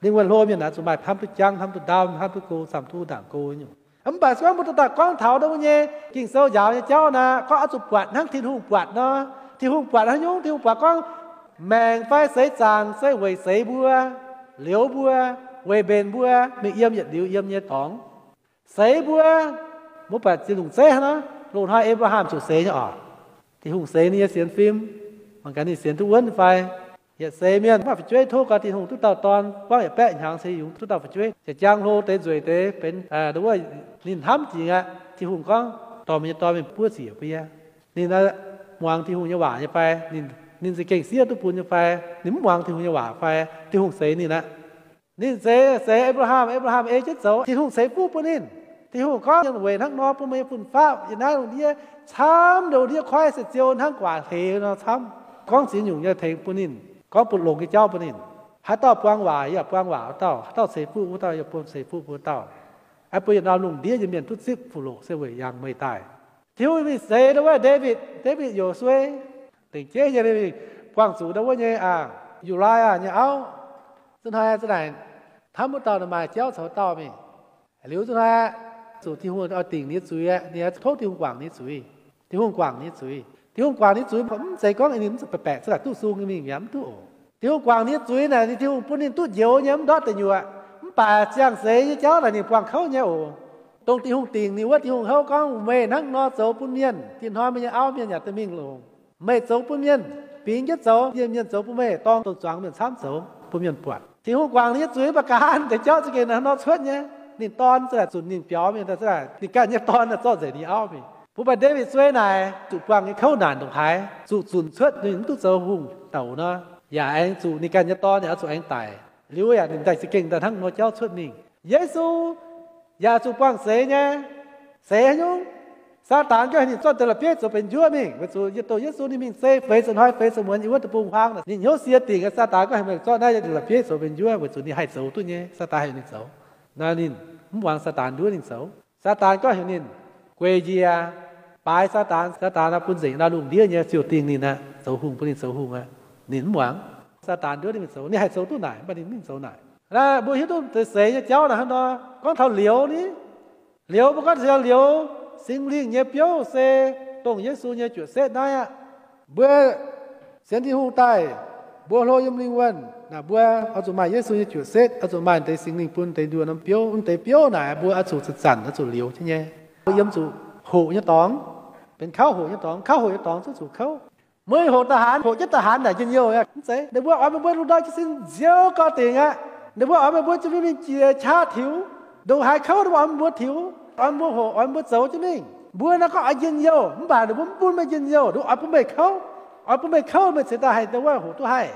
Lingh wuonh hlo mienh naaic zuqc maaih hnamv duqv jangv, hnamv duqv ndaauv, hnamv duqv go, zamh duqv wuov ndaangc go nyungc. Mv baac se gorngv mbuo dorh daaih gorngv taux dongh wuov nyei Ging-Sou njaaux nyei jauv naaic, gorngv oix zuqc buatc hnangv Tin-Hungh buatc nor. Tin-Hungh buatc haaix nyungc? Tin-Hungh buatc gorngv maengc fai seix zaangc se weic seix mbuo, liouz mbuo, weic mbenc mbuo mingh yiem yietc liuz yiem nyei dorngx. Seix mbuo, mbuo buatc ziex nyungc zeiv hnangv nor, loz-hnoi Apc^laa^ham ziouc seix nyei oc. Tin-Hungh seix ninh nyei sienx fim, mangc gaax ninh sienx duqv wuonv fai. Yietc seix mienh maaih fu'jueiv tov gau Tin-Hungh duqv dauh dorn, buangv yietc baeqv hnyangx ceix yungz duqv dauh fu'jueiv. Jiex jaang hlo deix nzueic deix benx wuov, ninh hnamv jiex aqv. Tin-Hungh gorngv, dorh meih nyei dorn mingh buov ziec bun yie. Ninh muangx Tin-Hungh nyei waac nyei fai? Ninh za'gengh siev duqv bun nyei fai? Ninh mv muangx Tin-Hungh nyei waac fai? Tin-Hungh seix ninh aqv. Ninh seix, seix Apc^laa^ham, Apc^laa^ham ei jienv zoux, Tin-Hungh ceix fuqv bun ninh. Tin-Hungh gorngv, weic hnangv nor bun meih nyei fun-faqv yiem naaiv lungh ndiev camv, lungh ndiev koiv se ziou hnangv guaax hleix nor camv. Gorngv ziex nyungc nyei tengx bun ninh, gorngv bun longx nyei jauv bun ninh. Haaix dauh buang waac, yie yaac buang waac wuov dauh. Haaix dauh ceix fuqv wuov dauh, yie yaac buang ceix fuqv bun wuov dauh. Aeqv, bun yietc norm lungh ndiev nyei mienh duqv zipv fuqv loqc se weic yangh meih daaih. Tin-Hungh mingh seix ndau wuov Ndaawitv, Ndaawitv Yosue, lengc jeiv nyei ninh mingh buangh zuqc ndau wuov nyei, aa, Yu^lai^yaa nyei auv. Zinh hnoi za'naaic hnamv wuov dauh maaih jauv caux dauh mingh. Liuz zinh hnoi zuqc Tin-Hungh oix dingc ninh nyei zuiz aqv, ninh tov Tin-Hungh guangc ninh nyei zuiz. Tin-Hungh guangc ninh nyei zuiz. Tin-Hungh guangc ninh nyei zuiz mv zeiz gorngv ninh mv baeqc baeqc za'naaic duqv sung nyei mingh mi'aqv, mv duqv oc. Tin-Hungh guangc ninh nyei zuiz naaic, Tin-Hungh bun ninh duqv njoux nyei, mv ndortv deic nyuoqc. Mv baac ziangh seix nyei jauv naaic ninh buangh kouv nyei oc. Dongh Tin-Hungh dingc ninh wuov, Tin-Hungh houv gorngv, meih hnangv nor zoux bun mienh, dinh hnoi meih nyei auv mienh yaac duqv mingh longc. Meih zoux bun mienh, Bingx jienv zoux, yiem mienh zoux bun meih, dorng dongh zuangx mienh camv zoux bun mienh buatc. Tin-Hungh guangc ninh nyei zuiz mv baac ga'haav deix jauv za'gengh hnangv nor cuotv nyei. Ninh dorn za'gengh zunc ninh biaux mienh, za'gengh ninh ganh nyei dorn zorqv nzengc ninh auv mingh. Mbuo maaih Ndaawitv Zueiv naaic zuqc buangh nyei kouv naanc ndongc haaix, zuqc zunc cuotv ninh mv duqv zoux hungh douc nor, yaac aengx zuqc ninh ganh nyei dorn yaac oix zuqc aengx daic. Liuz yaac ninh daaih za'gengh daaih hnangv nor jauv cuotv mingh. Yesu yaac zuqc buangh seix nyei. Seix haaix nyungc? Saadaan gorngv ninh zorqv deix la'bieiv zoux benx njuov mingh. Weic zuqc yietc dongh Yesu ninh mingh se feix ziepc hnoi feix ziepc muonz yiem wuov deic-bung-huaang, ninh hnyouv sie dingc. Saadaan gorngv heuc meih zorqv naaiv la'bieiv zoux benx njuov, weic zuqc ninh haih zoux duqv nyei. Saadaan heuc ninh zoux. Naaiv ninh mv muangx Saadaan nduov ninh zoux. Saadaan gorngv heuc ninh gueic njiec, baaix Saadaan. Saadaan bun nzengc naaiv lungh ndiev nyei ziouc dingh ninh aqv, zoux hungh, bun ninh zoux hungh aqv. Ninh mv muangx. Saadaan nduov ninh mingh zoux, ninh haih zoux duqv naaic, mv baac ninh mv zoux naaic. Naaiv mbuo hiuv duqv deix seix nyei jauv naaiv hnangv nor, gorngv taux liouz ni. Liouz mbuo gorngv taux liouz, Singx Lingh nyei biouv se dongh Yesu nyei juoqc setv naaiv aqv. Mbuo sienx Tin-Hungh daaih, mbuo hlo yiem lingh wuonh naaic, mbuo oix zuqc maaih Yesu nyei juoqc setv, oix zuqc maaih deix Singx Lingh bun deix nduoh norm biouv. Mv deix biouv naaic mbuo oix zuqc zanc-zanc oix zuqc liouz jienv nyei. Mbuo yiem zuqc hoqc nyei dorngx, benx kauv hoqc nyei dorngx. Kauv hoqc nyei dorngx zungv zuqc kouv. Meih hoqc da'haanx, hoqc jienv da'haanx naaic njien-youh aqv, mv zeiz? Ninh mbuo oix meih mbuo lungh ndorm jiez sin nziouv gau dingc aqv. Ninh mbuo oix meih mbuo ziouc mingh jiex qaqv tiux. Ndongc haaix kouv ninh mbuo oix meih mbuo tiux, oix meih mbuo hoqc, oix meih mbuo zoux jienv mingh. Mbuo naaiv gorngv oix njien-youh, mv baac ninh mbuo mv bun meih njien-youh, ninh oix bun meih kouv. Oix bun meih kouv meih cingx daaih haih dongh wuov hoqc duqv haih.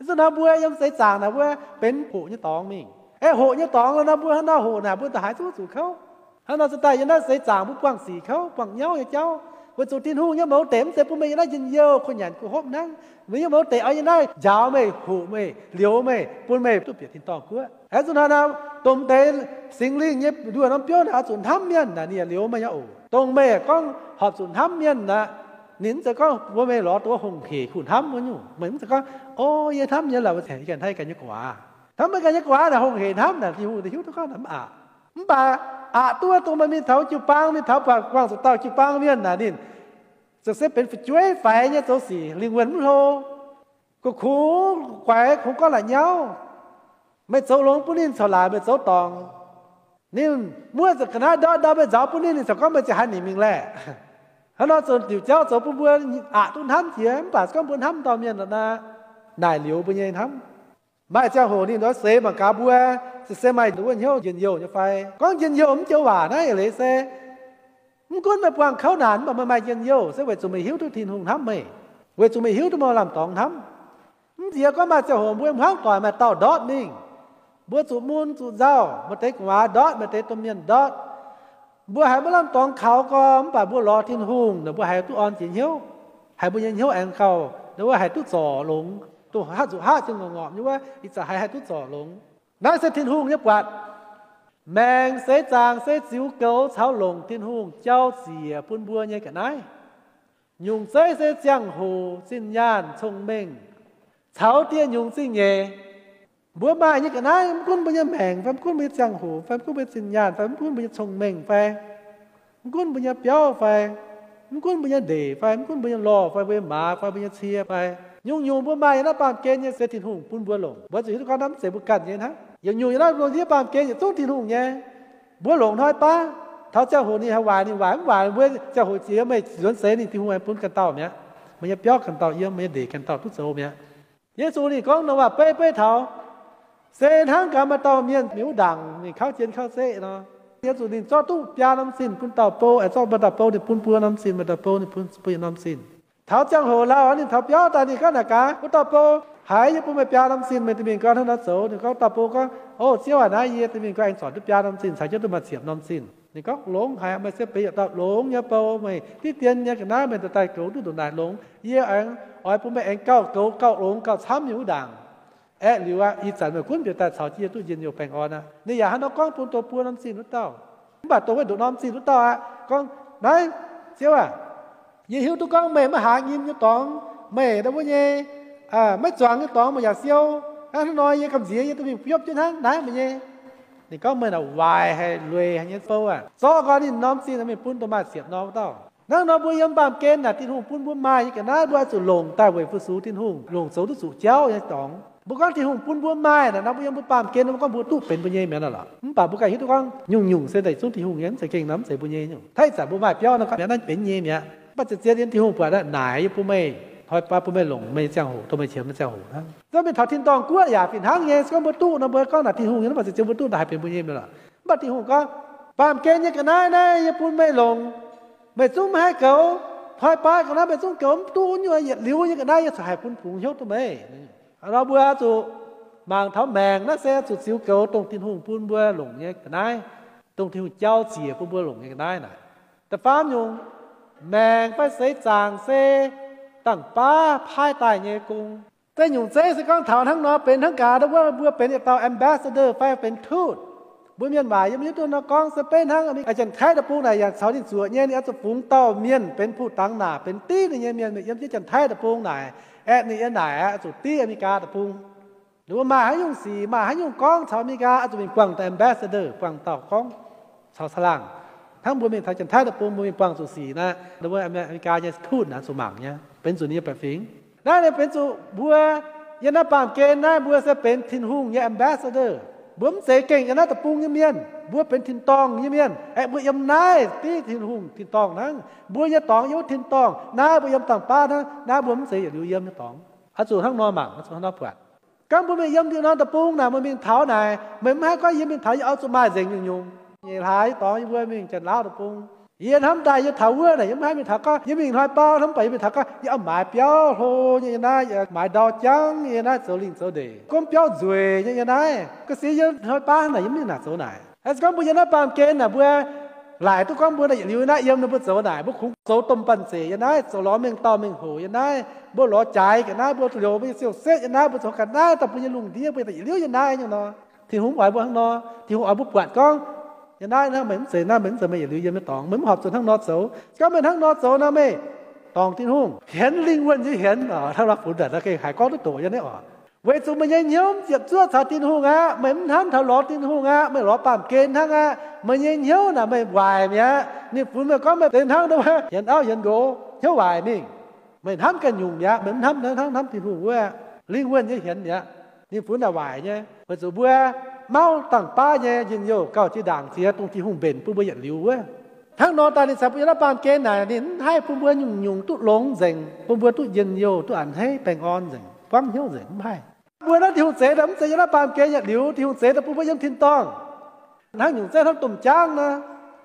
Ih zanc naaiv mbuo yiem seix zaangc naaic mbuo benx hoqc nyei dorngx mingh. Aeqv, hoqc nyei dorngx nor, mbuo hnangv nor hoqc naaic mbuo ndongc haaix zungv zuqc kouv. Hnangv nor cingx daaih yiem naaiv seix zaangc mbuo buangh sic kouv, buangh nyauv nyei jauv, weic zuqc Tin-Hungh nyei mouz deic mv zeiz bun meih yiem naaiv njien-youh kuh nyanc kuh hopv hnangv. Meih nyei mouz deic oix yiem naaiv njaaux meih, hoqc meih, liouz meih, bun meih duqv bieqc tin-dorngh guoqv. Aeqv, zuqc hnangv nor, dongh deix Singx Lingh nyei nduoh norm biouv naaic oix zuqc hnamv mienh naaic ninh yaac liouz meih nyei oc. Dongh meih gorngv horpc zuqc hnamv mienh naaic, ninh mv zeiz gorngv mbuo meih lorz dongh hungh hec kuh hnamv wuov nyungc. Meih mv zeiz gorngv, o, yie hnamv nyei lorqc, mbuo tengx ganh hnamv ganh nyei gu'nguaaz. Hnamv meih ganh nyei gu'nguaaz naaic hungh hec hnamv naaic, Tin-Hungh hiuv duqv gorngv naaic mv aqc. Mv baac aqc duqv dongh meih mingh taux jiu-baang, mingh taux buatc guangc zuqc dauh jiu-baang mienh naaic ninh ziouc se benx fu'jueiv faix nyei zoux sic, lingh wuonh mv hlo, gu'kungx guaix kungx gorngv la'nyauv. Meih zoux longx bun ninh corc laaic meih zoux dorngc. Ninh muoqv ziepc ga'naaiv ndortv ndau meih nzaaux bun ninh, ninh corc gorngv meih ziouc haih nyiemc mingh laeh. Hnangv nor zoux diuc jauv zoux bun mbuo aqc duqv hnamv jiex, mv baac se gorngv mbuo hnamv dauh mienh nor, naaic liouz mbuo nyei hnamv. Maaih ziangh hoc ninh ndortv seix mangc gaax mbuo se, se maaih wuov hnyouv njien-youh nyei fai? Gorngv njien-youh mv joux waac naaiv eix leiz se mv gunv meih buangh kouv naanc, mv baac meih maaih njien-youh se weic zuqc meih hiuv duqv Tin-Hungh hnamv meih, weic zuqc meih hiuv duqv meih lamh dorngx hnamv. Mv nziex gorngv maaih ziangh hoc mbuo hmuangv doic maaih dauh ndortv mingh, mbuo zuqc mun zuqc nzauh, maaih deix gu'nguaaz ndortv, maaih deix domh mienh ndortv, mbuo haiz maiv lamh dorngx kaux gorx, mv baac mbuo lorz Tin-Hungh naaic, mbuo haiz duqv orn jiex hnyouv, haiz mbuo nyei hnyouv aengx gauh, mbuo haiz duqv zorc longx, dongh haav nzuqc haav jienv ngorc-ngorc nyei wuov, ih zanc haiz haih duqv zorc longx. Naaiv se Tin-Hungh nyei buatc. Maengc seix zaangc se ziux goux caux longc Tin-Hungh jauv ziec bun mbuo nyei ga'naaiv. Nyungc zeiv se ziangh hoc, zinh nyaanh, cong-mengh, caux dieh nyungc zingh nyeic. Mbuo maaih nyei ga'naaiv, mv gunv mbuo nyei maengc fai, mv gunv mbuo nyei ziangh hoc fai, mv gunv mbuo nyei zinh nyaanh fai, mv gunv mbuo nyei cong-mengh fai, mv gunv mbuo nyei biauv fai, mv gunv mbuo nyei ndeic fai, mv gunv mbuo nyei lorh fai, mbuo nyei maaz fai, mbuo nyei cie fai, nyungc-nyungc mbuo maaih yiem naaiv baamh gen nyei se Tin-Hungh bun mbuo longc. Mbuo zuqc hiuv duqv gorngv naaiv mv zeiz mbuo ganh nyei hnangv. Yietc nyungc yiem naaiv lungh ndiev baamh gen yietc zungv Tin-Hungh nyei. Mbuo longc hnoi baav, taux ziangh hoc ninh haih waaic ninh waaic, mv waaic mbuo ziangh hoc jiex yiem meih nzuonx seix ninh Tin-Hungh aengx bun ganh dauh mi'aqv. Meih nyei biauv ganh dauh yiem, meih nyei ndeic ganh dauh duqv zoux mi'aqv. Yesu ninh gorngv norm waac-beiv beiv taux, se hnangv gaax maaih dauh mienh mingh wuov ndaangc mingh kauv jien kauv zeqv nor, yiem zuqc ninh zorqv duqv biaa norm zinh bun dauh bou, aengx zorqv maaih dauh bou ninh bun buo norm zinh, maaih dauh bou ninh bun, bun yietc norm zinh. Taux ziangh hoc lauh ninh taux biauv daaih ninh gorngv naaic gaax wuov dauh bou, haiz yie bun meih biaa norm zinh, meih daaih mingh gau hnangv nor zoux. Ninh gorngv dauh bou gorngv, o, ziouv aac, naaiv yie daaih mingh gau aengx zorc duqv biaav norm zinh, caux jienv duqv maaih ziepc norm zinh. Ninh gorngv, longx haic, meih se benx yietc dauh longx nyei bou, meih diqv dien nyei ga'naaiv meih daaih goux duqv ndongc naaic longx. Yie aengx oix bun meih aengx gauh goux gauh longx gauh camv nyei wuov ndaangc. Aeqv, liuz aqv, ih zanc meih gunv bieqc daaih caux jienv yie duqv njien-youh baengh orn aqv. Ninh yaac hnangv nor gorngv bun dongh buo norm zinh wuov dauh. Mv baac dongh wuov nduqc norm zinh wuov dauh aqv, gorngv, naaiv, ziouv aac, yie hiuv duqv gorngv meih maiv haaz nyim nyei dorngx, meih ndau wuov nyei, maiv zuangx nyei dorngx meih yaac siou. Hnangv nor yie gamh nziex yie daaih mingh biopv jienv hnangv naaiv meih nyei. Ninh gorngv, meih naaic waaic haic, lueic haic nyei bou aac. Zorqv nqoi ninh norm zinh mingh bun dongh maaih ziepc norm wuov dauh. Hnangv nor mbuo yiem baamh gen naaic Tin-Hungh bun mbuo maaih nyei ga'naaiv mbuo oix zuqc longc daaih weic fu-sux Tin-Hungh, longc zoux duqv zuqc jauv nyei dorngx. Mbuo gorngv Tin-Hungh bun mbuo maaih naaic nor, mbuo yiem mbuo baamh gen nor, mbuo gorngv mbuo duqv benx mbuo nyei mi'aqv lorqc. Mv baac mbuo ganh hiuv duqv gorngv nyungc-nyungc se daaih zungv Tin-Hungh nyei, mv zeiz gengh nor mv zeiz mbuo nyei nyungc. Haiv zanc mbuo maaih biauv nor, gorngv mi'aqv naaiv benx nyei mi'aqv. Mv baac ziepc zien yiem Tin-Hungh buatc naaic, naaic yie bun meih hnoi baav bun meih longc meih nyei ziangh hoc, dongh meih qiemx nyei ziangh hoc hnangv. Se mingh taux tin-dorngh guoqv yaac fih hnangv nyei. Se gorngv mbuo duqv nor, mbuo gorngv naaic Tin-Hungh nyei, mv baac se ziouc mbuo duqv naaic haih benx mbuo nyei mienh lorqc. Mv baac Tin-Hungh gorngv, baamh gen nyei ga'naaiv naaiv yie bun meih longc, meih zungv maiv haih goux. Hnoi baav ga'naaiv meih zungv goux mv duqv wuov nyungc yietc liuz nyei ga'naaiv, yie corc haih bun bungx hnyouv duqv meih. Nor mbuo zuqc mangc taux maengc naaiv se zuqc ziux goux dongh Tin-Hungh bun mbuo longc nyei ga'naaiv, dongh Tin-Hungh jauv ziec bun mbuo longc nyei ga'naaiv naaic. Da'faam nyungc, maengc fai seix zaangc se dangh baav paaiv daaih nyei gong. Da'nyungc zeiv se gorngv taux hnangv nor benx hnangv gaax, wuov mbuo benx yietc dauh ambassador fai benx ทูต, mbuo mienh waaic yiem hiuv duqv nor gorngv se beiv hnangv Janx-Taiv deic-bung naaic yaac caux ninh zuoqc nyei, ninh oix zuqc fungx dauh mienh benx ทูต dangx naaic, benx div ninh nyei mienh yiem jienv Janx-Taiv deic-bung naaic, aeqv, ninh yiem naaic aeqv, zuqc div Aa^me^li^gaa deic-bung. Ninh mbuo maaih haaix nyungc sic, maaih haaix nyungc gorngv caux Aa^me^li^gaa, oix zuqc mingh buangh dauh ambassador, buangh dauh gorngv caux saangv laangh. Hnangv mbuo mingh taux Janx-Taiv deic-bung, mbuo mingh buangh zuqc sic naaiv, ninh mbuo Aa^me^li^gaa nyei ทูต naaic zuqc mangc nyei, benx zuqc ninh nyei baeqc fingx. Naaiv ninh benx zuqc mbuo yiem naaiv baamh gen naaiv, mbuo se benx Tin-Hungh nyei ambassador. Mbuo mv zeiz gengh yiem naaiv deic-bung nyei mienh, mbuo benx tin-dorngh nyei mienh. Aeqv, mbuo yiem naaiv div Tin-Hungh tin-dorngh hnangv. Mbuo nyei dorngx yiem wuov tin-dorngh naaiv, mbuo yiem dangh baav hnangv. Naaiv mbuo mv zeiz yietc liuz yiem nyei dorngx. Oix zuqc hnangv nor mangc, oix zuqc hnangv nor buatc. Gorngv mbuo mingh yiem ndiev norm deic-bung naaic, meih mingh taux naaic, meih mv haih gorngv yie mingh taux yie oix zuqc maaih nzengc nyungc-nyungc. Nyeic hlaax yie dorngx yie mbuo mingh Janx-Lauv deic-bung, yie hnamv daaih yie taux wuov naaic, yie mv haih mingh taux gorngv yie mingh hnoi bau hnamv baac yie mingh taux gorngv yie oix maaiz biauv hlo nyei yiem naaiv, maaiz ndau jangv nyei yiem naaiv zoux lingh zoux ndeic, gomv biauv nzueic nyei yiem naaiv. Ga'sie yie hnoi baav naaic yie mv mingh naaic zoux naaic. Se gorngv mbuo yiem naaiv baamh gen naaic mbuo laaic duqv gorngv mbuo naaic yietc liuz naaiv yiem nor mbuo zoux naaic, mbuo kungx zoux domh banh zeic yiem naaiv, zoux lorz mengh dauh mengh hoc yiem naaiv, mbuo lorz jaaix ga'naaiv, mbuo liouc mbuo nyei siou-setv yiem naaiv, mbuo zoux ga'naaiv daaih bun yie lungh ndiev, mbuo yietc liuz yiem naaiv nyei nor. Tin-Hungh mv oix mbuo hnangv nor. Tin-Hungh oix mbuo buatc gorngv, yiem naaiv hnangv meih mv zeiz naaiv, meih mv zeiz meih yietc liuz yiem nyei dorngx, meih mv horpc zuqc hnangv nor zoux. Se gorngv meih hnangv nor zoux nor, meih dorngc Tin-Hungh hienx lingh wuonh nyei hienx. Hnangv nor funx daaih gengh haiz gorngv duqv doqc nyei oc. Weic zuqc meih nyei hnyouv ziepc zuoqv caux Tin-Hungh aqv. Meih mv hnamv taux lorz Tin-Hungh aqv. Meih lorz baamh gen hnangv aqv. Meih nyei hnyouv naaic meih waaic mi'aqv. Ninh funx meih gorngv meih benx hnangv hienx auv hienx nqox, hnyouv waaic mingh. Meih hnamv ganh nyungc mi'aqv. Meih mv hnamv hnangv, hnamv Tin-Hungh wuov lingh wuonh nyei hienx mi'aqv. Ninh funx naaic waaic nyei. Weic zuqc mbuo mauv dangh baav nyei njien-youh gauh jiex ndaangc jiex dongh Tin-Hungh mbenc bun mbuo yietc liuz wuov. Hnangv nor daaih ninh caux mbuo yiem naaiv baamh gen naaic, ninh mv haih bun mbuo nyungc-nyungc duqv longx nzengc, bun mbuo duqv njien-youh, duqv a'hneiv baengh orn nzengc, buangv hnyouv nzengc, mv haih. Mbuo naaiv Tin-Hungh zeix daaih mv zeiz yiem naaiv baamh gen yietc liuz, Tin-Hungh zeix daaih bun mbuo yiem tin-dorngh. Hnangv nyungc zeiv hnangv domh jaangv nor,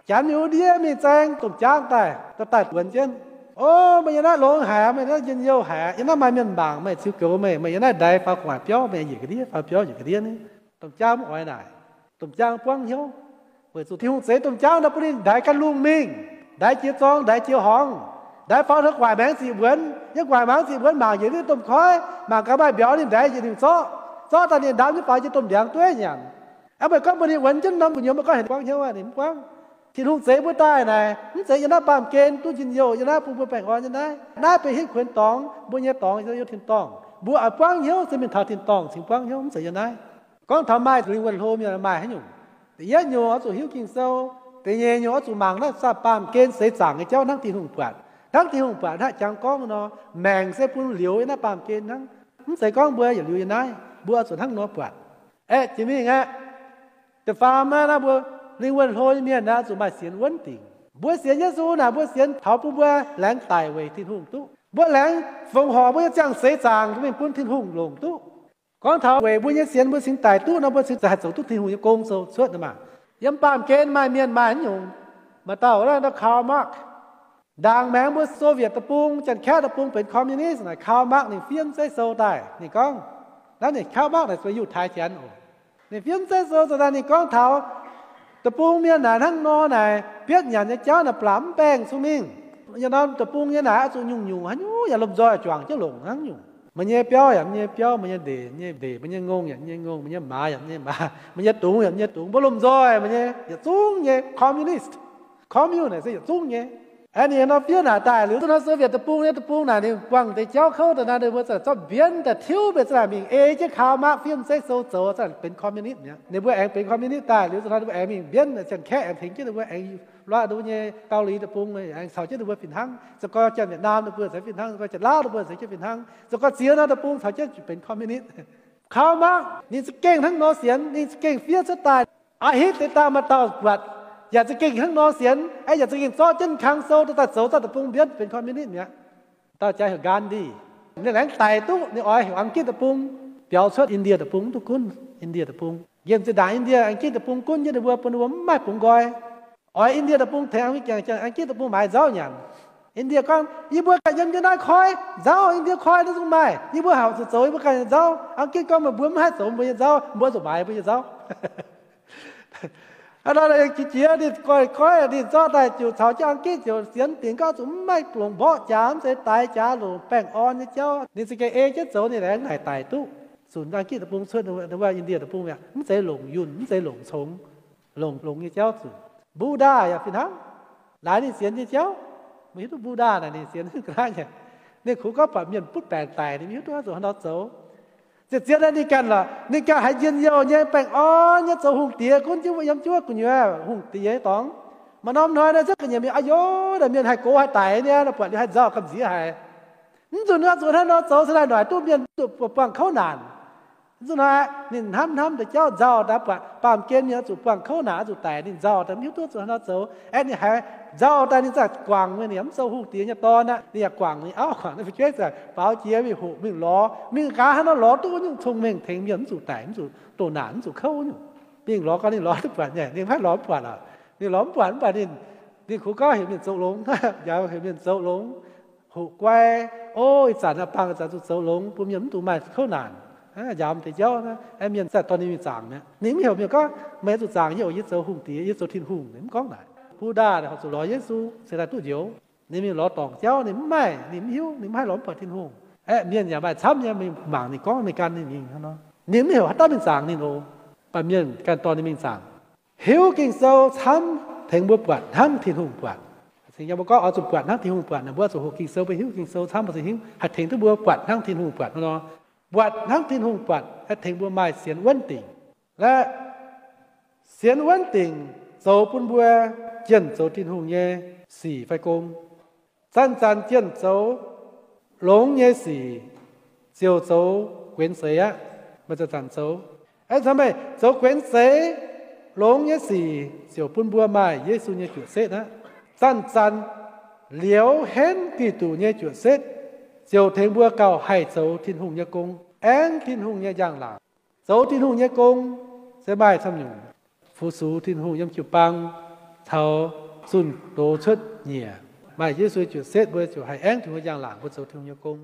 Janx mingh wuov ndiev mingh zaeng domh jaangv daaih, daaih daaih wuonx jienv, O, meih yiem naaiv longx haic, meih yiem naaiv njien-youh haic, yiem naaiv maaih mienh mangc meih, ziux goux meih, meih yiem naaiv ndaix faaux gu'nguaaic biauv, meih yietc ga'ndiev faaux biauv yietc ga'ndiev ni. Domh jaangv mv oix naaic. Domh jaangv buangv hnyouv. Weic zuqc Tin-Hungh zeix domh jaangv daaih bun ninh ndaix ganh lungh mingh, ndaix jiex zorng, ndaix jiex horngz, ndaix faaux taux gu'nguaaic maengx ziqc wuonx, yiem gu'nguaaic maengx ziqc wuonx mangc njiec duqv domh koiv, mangc gaax maaih mbiauz ninh ndaix njiec ninh zorqv, zorqv daaih ninh ndaamv jienv faaux jiex domh ndiangx dueiv nyanc. Aa, meih gorngv mbuo ninh wuonx jienv norm gu'nyuoz, meih gorngv heuc buangv hnyouv aqv, ninh mv buangv. Tin-Hungh zeix mbuo daaih naaic mv zeiz yiem naaiv baamh gen duqv njien-youh, yiem naaiv bun mbuo baengh orn nyei naaiv. Naaiv benx hitv kuonx dorngx, mbuo nyei dorngx yiem tin-dorngh. Mbuo oix buangv hnyouv se mingh taux tin-dorngh cingx buangv hnyouv, mv zeiz yiem naaiv. Gorngv taux maaih lingh wuonh hlo mienh maaih haaix nyungc? Da'yietv nyungc oix zuqc hiuv Ging-Sou. Da'nyeic nyungc oix zuqc mangc naaiv saah baamh gen seix zaangc nyei jauv hnangv Tin-Hungh buatc. Hnangv Tin-Hungh buatc hnangv jangx gorngv nor, maengc se bun liuz yiem naaiv baamh gen hnangv. Mv zeiz gorngv mbuo yietc liuz yiem naaiv, mbuo oix zuqc hnangv nor buatc. Aeqv, jiex mingh aqv. Da'faam naaiv, naaiv mbuo lingh wuonh hlo nyei mienh naaiv zuqc maaih sienx wuonv dingc. Mbuo sienx Yesu naaic, mbuo sienx taux bun mbuo laengz daic weic Tin-Hungh duqv. Mbuo laengz fongc horc mbuo nyei ziangh seix zaangc mingh bun Tin-Hungh longc duqv. Gorngv taux weic mbuo nyei sienx mbuo cingx daic duqv nor, mbuo cingx haih zoux duqv Tin-Hungh nyei gong sou cuotv nor maah. Yiem baamh gen maaih mienh maaih haaix nyungc, maaih dauh wuov Karl Marx. Ndaangc maengx mbuo Soviet deic-bung, Janx-Kaeqv deic-bung benx communist naaic, Karl Marx ninh fiev zeiv sou daaih. Ninh gorngv, naaiv ninh Karl Marx naaic zuqc Yiutai Janx oc. Ninh fiev zeiv sou daaih ninh gorngv taux deic-bung mienh naaic hnangv nor naaic, bietv nyanc nyei jauv naaic baac mv baengh cong-mengh. Yiem norm deic-bung nyei naaic oix zuqc nyungc-nyungc haaix nyungc yaac lomh nzoih juangc jienv longc hnangv nyungc. Meih nyei biauv yaac nyei biauv, meih nyei ndeic nyei ndeic, meih nyei ngongh yaac nyei ngongh, meih nyei maaz yaac nyei maaz, meih nyei dungz yaac nyei dungz, mbuo lomh nzoih meih nyei yietc zungv nyei communist. Commune naaic se yietc zungv nyei. Aeqv, ninh nor fiev naaic daaih liuz, duqv nor Soviet deic-bung nyei deic-bung naaic ninh buangh deix jauv kouv daaih naaic, ninh mbuo za'gengh zorqv mbienv daaih tiuv mingh za'gengh mingh ei jienv Karl Marx fiev zeiv sou zoux, za'gengh benx communist mi'aqv. Ninh mbuo aengx benx communist daaih liuz, ninh mbuo aengx mingh mbienv, Janx-Kaeqv aengx tengx jienv ninh mbuo aengx luoqc ninh mbuo nyei Gau Lih deic-bung aengx caux jienv ninh mbuo fih hnangv. Zoux gorx Janx-Wietc^naam ninh mbuo caux fih hnangv, zoux gorx Janx-Lauv ninh mbuo caux jienv fih hnangv, zoux gorx ziex norm deic-bung caux jienv benx communist. Karl Marx ninh za'gengh hnangv nor sienx, ninh za'gengh fiev cuotv daaih. Aa hitv deix daaih maaih dauh buatc, yaac za'gengh hnangv nor sienx, aeqv, yaac za'gengh zorqv jienv kang sou daaih zoux za'gengh deic-bung mbienv benx communist mi'aqv. Dauh jaaix heuc Gandhi. Ninh laengz daic duqv, ninh oix heuc Ang^gitv Deic-Bung biaux cuotv Indie Deic-Bung, duqv gunv Indie Deic-Bung. Nqemh zinh ndaangc Indie, Ang^gitv Deic-Bung gunv jienv, ninh mbuo bun ninh mbuo mv maaih bungx nqoi. Oix Indie Deic-Bung tengx Ang^gitv Deic-Bung maaiz nzauv nyanc. Indie gorngv, yie mbuo ganh yiem jienv naaiv koi nzauv, Indie koi naaiv zungv maaih. Yie mbuo haih zuqc zoux, yie mbuo ganh nzauv. Ang^gitv gorngv, meih mbuo mv haih zoux mbuo nyei nzauv, mbuo zuqc maaiz mbuo nyei nzauv. Hnangv nor jiex jiex ninh goiv goiv ninh zorqv daaih ziouc caux jienv Ang^gitv ziouc sienx dingc, gorngv zuqc mv maaih longc mborqv jaax, mv zeiz daix jaax, longc baengh orn nyei jauv. Ninh za'gengh ei jienv zoux, ninh laengz naaic daic duqv. Zunc Ang^gitv Deic-Bung cuotv, wuov Indie Deic-Bung mi'aqv, mv zeiz longc yunh, mv zeiz longc congx, longc longx nyei jauv zunc. Buddha yaac fih hnangv, laaix ninh sienx nyei jauv. Meih hiuv duqv Buddha naaic ninh sienx ga'naaiv nyei. Ninh kungx gorngv buatc mienh butv baengc daic, ninh mv hiuv duqv zuqc haaix nor zoux. Ziouc zien naaiv ninh ganh lorqc, ninh ganh haiz njien-youh nyei, baengh orn nyei, zoux hungh diex gunv jienv wuov, yiem jienv wuov gu'nyuoz hungh diex nyei dorngx. Maaih norm hnoi naaiv zungv ga'nyiec mingh, a'yox, naaic mienh haih gox haih daic nyei, buatc liuz haih nzauh gamh nziex haic. Mv zuqc nor, zuqc haaix nor zoux se daaih noic duqv mienh zuqc buangh kouv naanc. Mv zuqc nor, ninh hnamv hnamv deix jauv nzauh daaih, buatc baamh gen mienh oix zuqc buangh kouv naanc, oix zuqc daic, ninh nzauh daaih mv hiuv duqv zuqc haaix nor zoux. Aeqv, ninh haiz nzauh daaih ninh zaqc guangc mingh, ninh yaac mv zoux hungh diex nyei dorn aqv. Ninh yaac guangc ninh auv, guangc ninh fu'jueiv, zaqc baaux jiex mingh hoqc mingh lorz, mingh nqa'haav nor lorz duqv nyungc cong-mengh tengx mienh mv zuqc daic, mv zuqc doh naanc, mv zuqc kouv nyungc. Mingh lorz gau, ninh lorz duqv buatc nyei, ninh mv haih lorz mv buatc aqv. Ninh lorz mv buatc, mv baac ninh, ninh kungx gorngv heuc mienh zoux longx, yaac heuc mienh zoux longx, hoqc guai. O, ih zanc naaiv bangc zanc zuqc zoux longx bun mienh mv dungx maaih kouv naanc. Njaaux deix jauv naaiv, mienh zanc dorh ninh mingh zaangc mi'aqv. Ninh mv heuc mienh gorngv, meih zuqc zaangc yie, yie zoux hungh diex, yie zoux Tin-Hungh, ninh mv gorngv naaic. Buddha horpc zuqc lorz Yesu se daaih duqv njoux. Ninh mingh lorz dorngc jauv, ninh mv maaih, ninh mv hiuv, ninh mv haih lorz mv buatc Tin-Hungh. Aeqv, mienh yaac maaih camv nyei mingh mangc ninh gorngv ninh gan ninh mingh hnangv nor. Ninh mv heuc haaix dauh mingh zaangc ninh oc. Mv baac mienh ganh dorh ninh mingh zaangc. Hiuv Ging-Sou camv tengx mbuo buatc hnangv Tin-Hungh buatc. Cingx yiem mbuo gorngv oix zuqc buatc hnangv Tin-Hungh buatc naaic, mbuo zuqc hoqc Ging-Sou, mbuo hiuv Ging-Sou camv, mbuo cingx hingv haih tengx duqv mbuo buatc hnangv Tin-Hungh buatc hnangv nor. Buatc hnangv Tin-Hungh buatc haih tengx mbuo maaih sienx wuonv dingc. Laaix sienx wuonv dingc zoux bun mbuo jienh zoux Tin-Hungh nyei sic fai gong. Zanc-zanc jienh zoux longx nyei sic ziouc zoux guenx seix aqv. Meih zanc-zanc zoux, aeqv, meih zoux guenx seix longx nyei sic ziouc bun mbuo maaih Yesu nyei juoqc setv aqv. Zanc-zanc liuz henv Giduc nyei juoqc setv ziouc tengx mbuo gauh haih zoux Tin-Hungh nyei gong, aengv Tin-Hungh nyei njang-laangc. Zoux Tin-Hungh nyei gong se maaih camv nyungc. Fu-sux Tin-Hungh yiem jiu-baang caux zunh doz cuotv nyiec, maaih Yesu juoqc setv, mbuo ziouc haih aengv Tin-Hungh njang-laangc, mbuo zoux Tin-Hungh nyei gong.